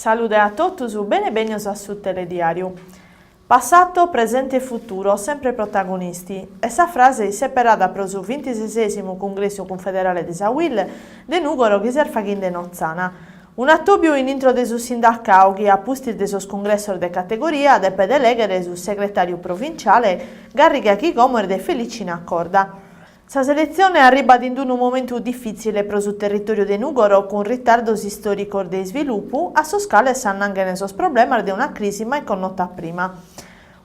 Salude a totus, bene bennios a su Telediàriu. Passato, presente e futuro, sempre protagonisti. Est sa frase isseperada pro su bintisesèsimu Cungressu Cunfederale de sa UIL de Nùgoro chi s'est faghende in Otzana. Un'atòbiu in intro de su sindacau chi, a pustis de sos cungressos de categoria, depet elèghere su segretàriu provinciale, gàrriga chi como est de Felicina Corda. Sa seletzione arribat in unu momentu difìtzile pro su territòriu de Nùgoro cun ritardos istòricos de isvilupu a sos cales s'annanghent sos problemas de una crisi mai connota prima.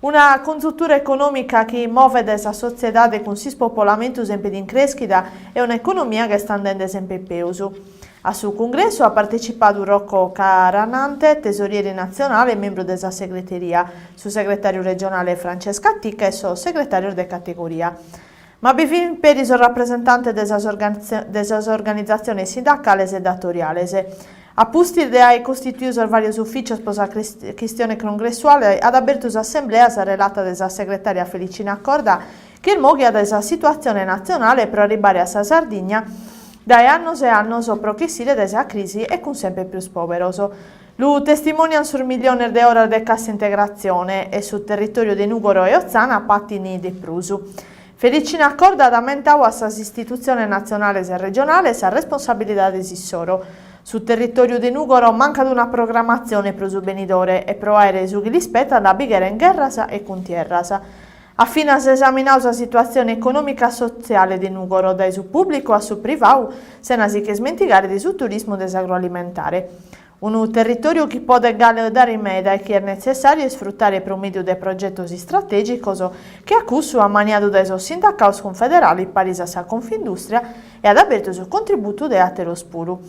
Una conzutura econòmica chi movet sa sotziedade cun s'ispopolamentu semper in crèschida e una economia chi est andende semper peus. A su cungressu at partecipadu Rocco Carannante, tesorieri natzionale e membru de sa segreteria, su segretàriu regionale Francesca Ticca e sos segretàrios de categoria. Ma bi fin peri sos rapresentantes de sas de sas organizatziones sindacales e datoriales. A pustis de aer costituidu sos vàrios ufìcios pro sa chistione congressuale, at abertu s'assemblea sa relata de sa segretària Felicina Corda chi est mòghia dae sa situatzione natzionale pro arribare a sa Sardigna dae annos e annos pro ch'essire dae sa crisi e cun semper prus pòberos. Lu testimònian sos milliones de oras de cassa integratzione e su territòriu de Nùgoro e Otzana patin de prus. Felicina Corda at ammentadu a sas istitutziones natzionales e regionales sas responsabilidades issoro. Su territòriu de Nùgoro mancat una programmatzione pro su benidore e pro àere su chi l'ispetat bi cheren gherras e cuntierras. At finas esaminadu sa situatzione econòmica sotziale de Nùgoro, dae su pùblicu a su privadu, sena si che ismentigare de su turismu de s'agroalimentare. Unu territòriu chi podet galu dare meda e chi est netzessàriu isfrutare pro mèdiu de progetos istratègicos che a cussu ammaniadu dae sos sindacados cunfederales paris a sa Confindustria e at abertu su contributu de àteros puru.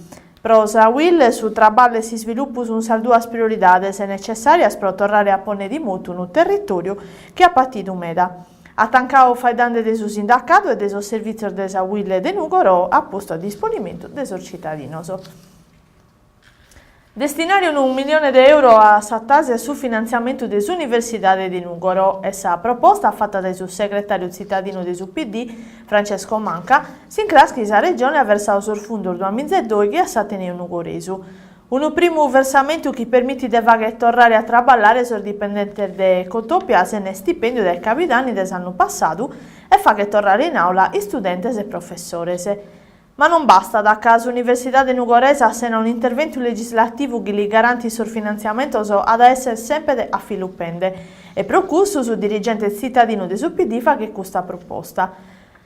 Pro sa UIL su traballu e s'isvilupu sunt sas duas prioridades netzessàrias pro torrare a pònnere in motu unu territòriu chi at patidu meda. At tancadu faeddende de su sindacadu e de sos servìtzios de sa UIL de Nùgoro at postu a disponimentu de sos citadinos. Destinare unu millione de euro a sa Tasi a su finantziamentu de s'Universidade de Nùgoro est sa proposta fata dae su segretàriu tzitadinu de su PD, Francesco Manca, s'incras chi sa Regione at versadu sos fundos duamiza e doighi a s'Ateneu Nugoresu. Unu primu versamentu chi permitit de fagher torrare a traballare sos dipendentes de Ecotopia sena istipèndiu dae cabidanni de s'annu passadu e fagher torrare in àula istudentes e professores. Ma non bastat, ca s'Universidade Nugoresa sena un'interventu legislativu chi li garantit sos finantziamentos at a èssere semper a filu pende. E pro cussu su dirigente tzitadinu de su PD faghet custa proposta.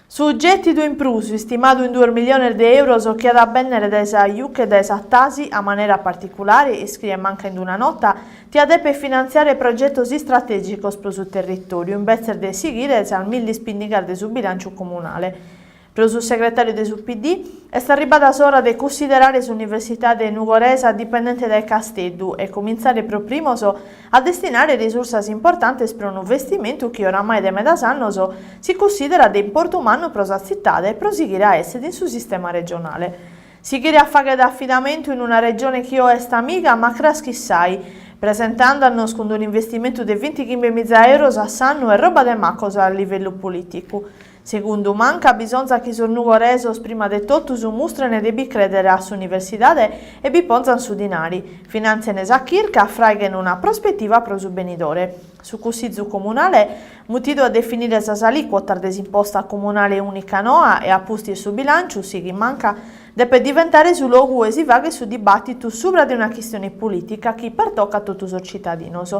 Su gètidu in prus, istimadu in duos milliones de euros chi at a bènnere dae sa IUC e dae sa Tasi a manera particulare, iscriet Manca in una nota, tiat dèpere finantziare progetos istratègicos pro su territòriu, imbetzes de sighire sas milli ispìnnigas de su bilànciu comunale. Pro su segretàriu de su PD, est arribada s'ora de cunsiderare s'Universitade nugoresa dipendente dae Casteddu e comintzare pro primos a destinare risursas importantes pro unu investimentu chi oramai de medas annos si cunsiderat de importu mannu pro sa tzitade e pro sighire a èssere in su sistema regionale. Sighire a fàghere afidamentu in una regione chi oe est amiga ma cras chissai, presentende-nos cun un'investimentu de bintichimbemiza euros a s'annu est roba de macos a livellu polìticu. Segundu Manca, bisonzat chi sos nugoresos prima de totus mustren de bi crèdere a s'universidade e bi ponzan su dinari, finàntzien sa chirca, fràighen una prospetiva pro su benidore. Su Cussizu Comunale, mutidu a definire sas alìcuotas de s'imposta comunale ùnica noa e a pustis su bilànciu, sighit Manca, depet diventare su logu ue si faghet su dibàtitu subra de una chistione polìtica chi pertocat totu sos citadinos.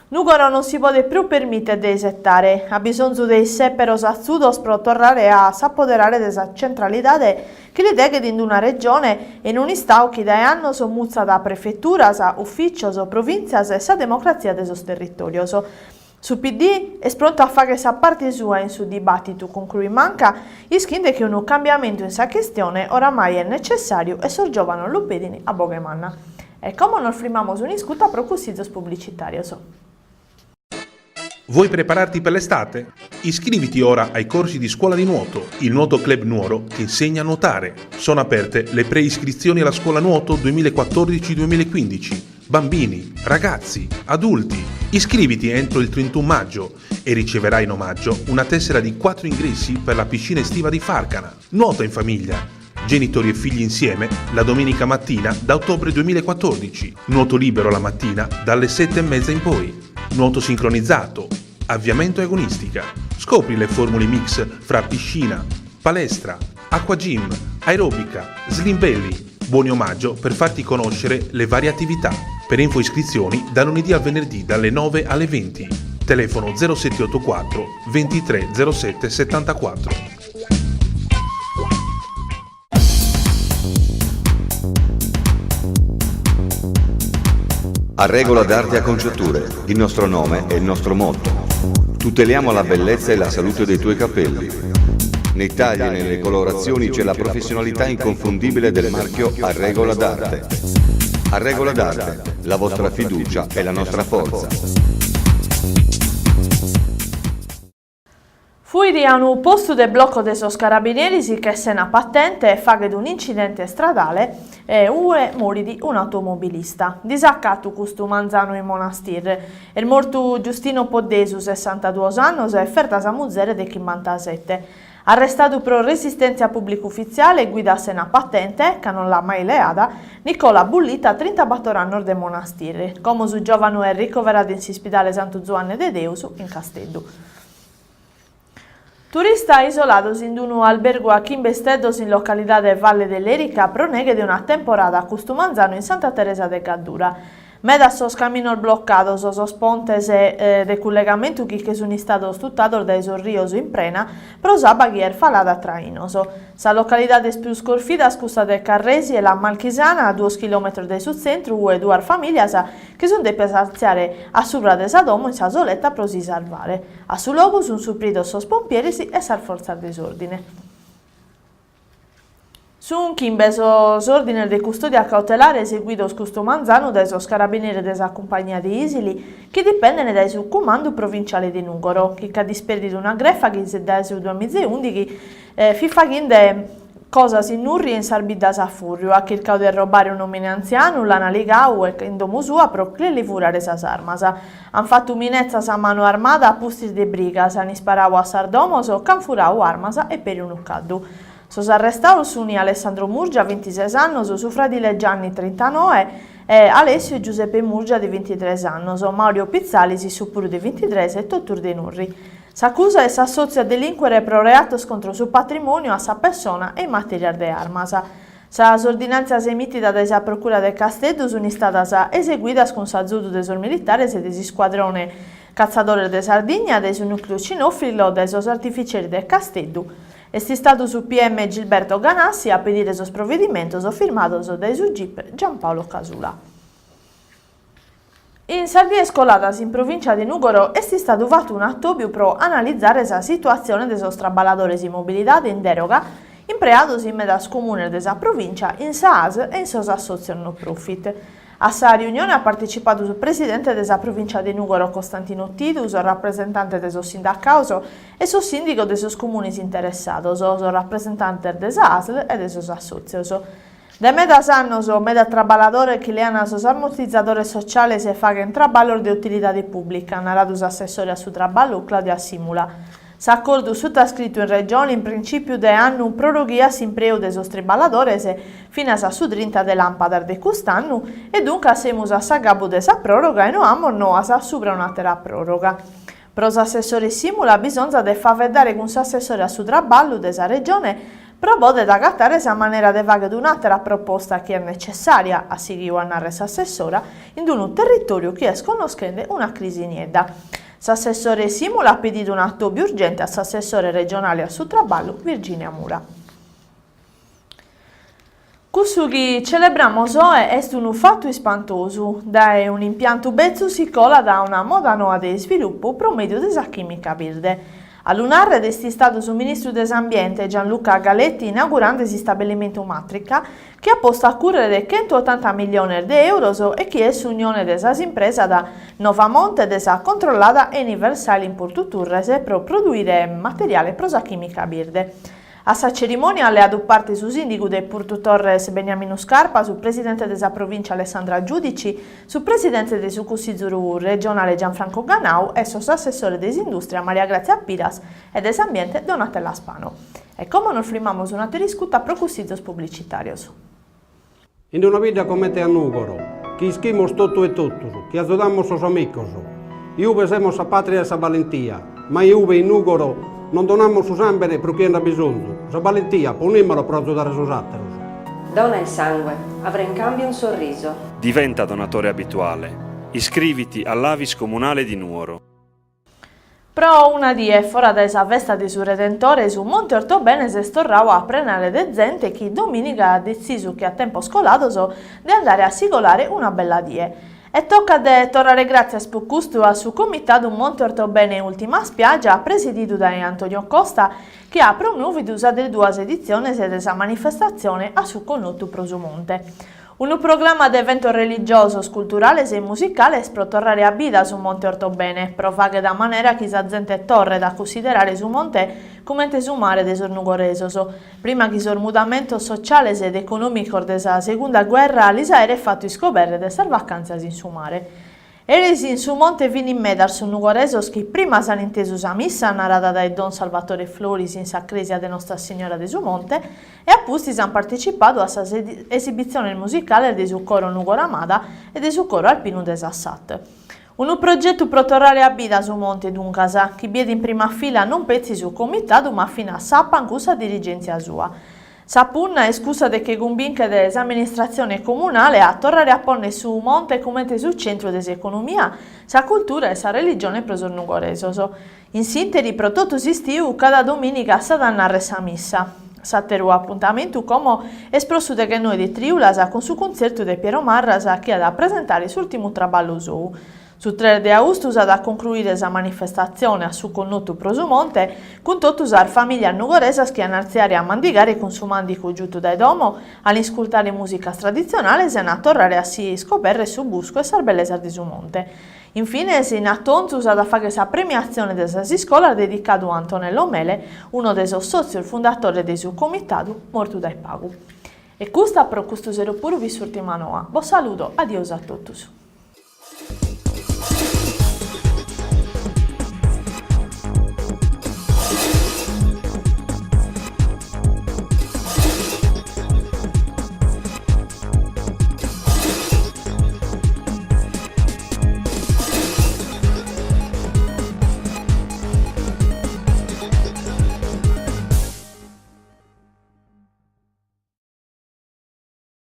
Nùgoro non si podet prus permìtere de isetare, at bisonzu de issèperos atzudos pro torrare a s'apoderare de sa centralidade chi li deghet in una regione e in un'istadu chi dae annos mutzat prefeturas, ufìcios, provìntzias e sa democratzia de sos territòrios. Su PD est prontu a fàghere sa parte sua in su dibàtitu, concruit Manca, ischinde chi unu cambiamentu in sa chistione oramai est netzessàriu e sos giòvanos lu pedin a boghe manna. E como nos frimamus un'iscuta pro cussizos publicitàrios. Vuoi prepararti per l'estate? Iscriviti ora ai corsi di scuola di nuoto. Il Nuoto Club Nuoro ti insegna a nuotare. Sono aperte le preiscrizioni alla scuola nuoto 2014-2015. Bambini, ragazzi, adulti. Iscriviti entro il 31 maggio e riceverai in omaggio una tessera di 4 ingressi per la piscina estiva di Farcana. Nuota in famiglia. Genitori e figli insieme la domenica mattina da ottobre 2014. Nuoto libero la mattina dalle 7 e mezza in poi. Nuoto sincronizzato, avviamento e agonistica. Scopri le formule mix fra piscina, palestra, acqua gym, aerobica, slim belly. Buoni omaggio per farti conoscere le varie attività. Per info iscrizioni da lunedì al venerdì dalle 9 alle 20. Telefono 0784 23 07 74. A regola d'arte acconciature, il nostro nome è il nostro motto. Tuteliamo la bellezza e la salute dei tuoi capelli. Nei tagli e nelle colorazioni c'è la professionalità inconfondibile del marchio A Regola d'Arte. A Regola d'Arte, la vostra fiducia è la nostra forza. Fuit a unu postu de blocco de sos carabineris ch'est sena patente e faghet un'incidente stradale e ue morit un'automobilista. Disacatu custu manzanu in Monastir. Est mortu Giustino Poddesu, sessantaduos annos, e ferta sa muzere de chimbantasete. Arrestadu pro resistèntzia a pùblicu ufitziale e guida sena patente, ca non l'at mai leada, Nicola Bullita, trintabator annos de Monastir. Como su giòvanu est ricoveradu in s'ispidale Santu Zuanne de Deus, in Casteddu. Turista isolados in unu albergu a chimbe isteddos in localidade Valle de Lerica pro neghe de una temporada custu manzanu in Santa Teresa de Gaddura. Medas sos caminos blocados, sos pontes de cullegamentu chi che sunt istados tutados dae sos rios in prena pro s'abba chi est falada a trainos. Sas localidades prus corfidas cussa de Carresi e La Malchisana, a duos chilòmetros dae su tzentru, ue duas famìlias che sunt dèpias artziare a subra de sa domo in sa soletta pro si sarvare. A su logu sunt supridos sos pompieris e sas fortzas de s'òrdine. Sunt chimbe sos òrdines de custòdia cautelare eseguidos custu manzanu dae sos carabineris de sa Cumpagnia de Ìsili, chi dipendent dae su Cumandu Provinciale de Nùgoro, chi ch'at ispèrdidu una grefa chi dae su duamiza e ùndighi fit faghende cosas in Nurri e in sas biddas a fùrriu. At chircadu de arrobare un'òmine antzianu, l'ant ligadu in domo sua pro che li furare sas armas. Ant fatu minetzas a manu armada a pustis de brigas, ant isparadu a sas domos, ch'ant furadu armas e peri unu caddu. Sos arrestados sunt Alessandro Murgia, bintises annos, su fradile Gianni, trintanoe, e Alessio e Giuseppe Murgia, de bintitres annos, Mauro Pizzalis, issu puru de bintitres, e totus de Nurri. S'acusa est s'assòtziu a delìncuere pro reatos contra su patrimòniu a sa pessona e in matèrias de armas. Sas ordinàntzias emìtidas dae sa Procura de Casteddu sunt istadas eseguidas cun s'azudu de sos militares de s'Iscuadrone Catzadores de Sardigna, de su Nùcleu Cinòfilo, de sos Artificeris de Casteddu. Est istadu su PM Gilberto Ganassi a pedire sos provedimentos firmados dae su Gip Giampaolo Casula. In sas dies coladas in provìncia de Nùgoro est istadu fatu un'atòbiu pro analizare sa situatzione de sos traballadores in mobilidade in dèroga impreados in medas comunes de sa provìncia, in sa ASL e in sos assòtzios no profit. A sa riunione at partecipadu su presidente de sa Provìncia de Nùgoro Costantino Tidu, sos rapresentantes de sos sindacados e sos sìndigos de sos comunes interessados, sos rapresentantes de sa ASL e de sos assòtzios. De medas annos, medas traballadores chi lean sos ammortizadores sociales e faghent traballos de utilidade pùblica, at naradu s'assessore a su traballu Claudia Simula. S'acordu sutascritu in Regione in printzìpiu de annu proroghiat s'impreu de sos triballadores finas a su trinta de làmpadas de cust'annu e duncas semus a s'agabu de sa pròroga e no amus noas subra un'àtera pròroga. Pro s'assessore Simula bisonzat de faeddare cun s'assessore a su traballu de sa Regione pro poder agatare sa manera de fagher un'àtera proposta chi est netzessària, at sighiu a narrer s'assessora, in unu territòriu chi est connoschende una crisi niedda. S'assessore Simula at pedidu un'atòbiu urgente a s'assessore regionale a su traballu Virginia Mura. Cussu chi celebramos oe est unu fatu ispantosu, dae un'impiantu betzu si colat a una moda noa de isvilupu pro mèdiu de sa chìmica birde. A lu nàrrere est istadu su ministru de s'Ambiente Gianluca Galletti inaugurande s'istabilimentu Matrica, chi at postu a cùrrere chentuotanta milliones de euros e chi est s'unione de sas impresas Novamonte e de sa controllada Eni Versailles in Portu Turres pro produire materiale pro sa chìmica birde. A sa cerimònia at leadu parte su sìndigu de Purtu Torres Beniaminu Scarpa, su presidente de sa Provìncia Alessandra Giudici, su presidente de su Cussizu regionale Gianfranco Ganau e sos assessores de s'Indùstria Maria Grazia Piras e de s'Ambiente Donatella Spano. E como nos frimmamus un'ater'iscuta pro cussizos publicitàrios. In una bidda comente a Nùgoro, chi ischimus totu e totus, chi azudamus sos amicos, iube semus sa pàtria 'e sa balentia, ma iube in Nùgoro non donamus su sàmbene pro chie nd'at bisonzu, sa balentia ponìmala pro azudare sos àteros. Dona il sangue, avrai in cambio un sorriso. Diventa donatore abituale. Iscriviti all'Avis Comunale di Nuoro. Pro una die fora dae sa festa de su Redentore su Monte Ortobene s'est torradu a prenare de zente chi domìniga at detzisu che a tempos colados de andare a si colare una bella die. E tocat de torrare gràtzias pro custu a su Comitadu Monte Ortobene Ultima Spiaggia presididu dae Antonio Costa chi at promòvidu sa de duas editziones de sa manifestatzione A su connotu pro su Monte. Unu programma de eventos religiosos, culturales e musicales pro torrare a bida su Monte Ortobene, pro fàghere a manera chi sa zente torret a cunsiderare su monte comente su mare de sos nugoresos, prima chi sos mudamentos sociales ed econòmicos de sa segunda guerra lis aeret fatu iscobèrrere sas vacàntzias in su mare. Eris in su monte fin medas sos nugoresos chi prima s'an intesu sa missa narada dae Don Salvatore Floris in sa crèsia de Nostra Signora de su Monte e a pustis an partecipadu a sas esibitziones musicales de su coro Nugoro Amada e de su coro alpinu de sa SAT. Unu progetu pro torrare a bida su monte duncas, chi biet in prima fila non petzi su comitadu ma finas s'APAN cun sa dirigèntzia sua. Sa punna est cussa de che cumbinchere s'amministratzione comunale a torrare a pònnere su monte comente su centru de s'economia, sa cultura e sa religione pro sos nugoresos. In s'ìnteri pro totu s'istiu cada domìniga s'at a nàrrere sa missa. S'àteru apuntamentu como est pro su deghennoe de trìulas cun su cuntzertu de Piero Marras chi at a presentare s'ùrtimu traballu sou. Su tres de austu s'at a concruire sa manifestatzione A su connotu pro su monte, cun totu sas famìlias nugoresas chi an a artziare a mandigare cun su màndigu giutu dae domo, an a iscurtare mùsicas traditzionales e an a torrare a si iscobèrrere su buscu e sas bellesas de su monte. In fines, in atonzu s'at a fàghere sa premiatzione de sas iscolas dedicadu a Antonello Mele, unu de sos sòtzios fundatores de su comitadu, mortu dae pagu. E custa pro custu sero puru fit s'ùrtima noa. Bos saludo, adiosu a totus.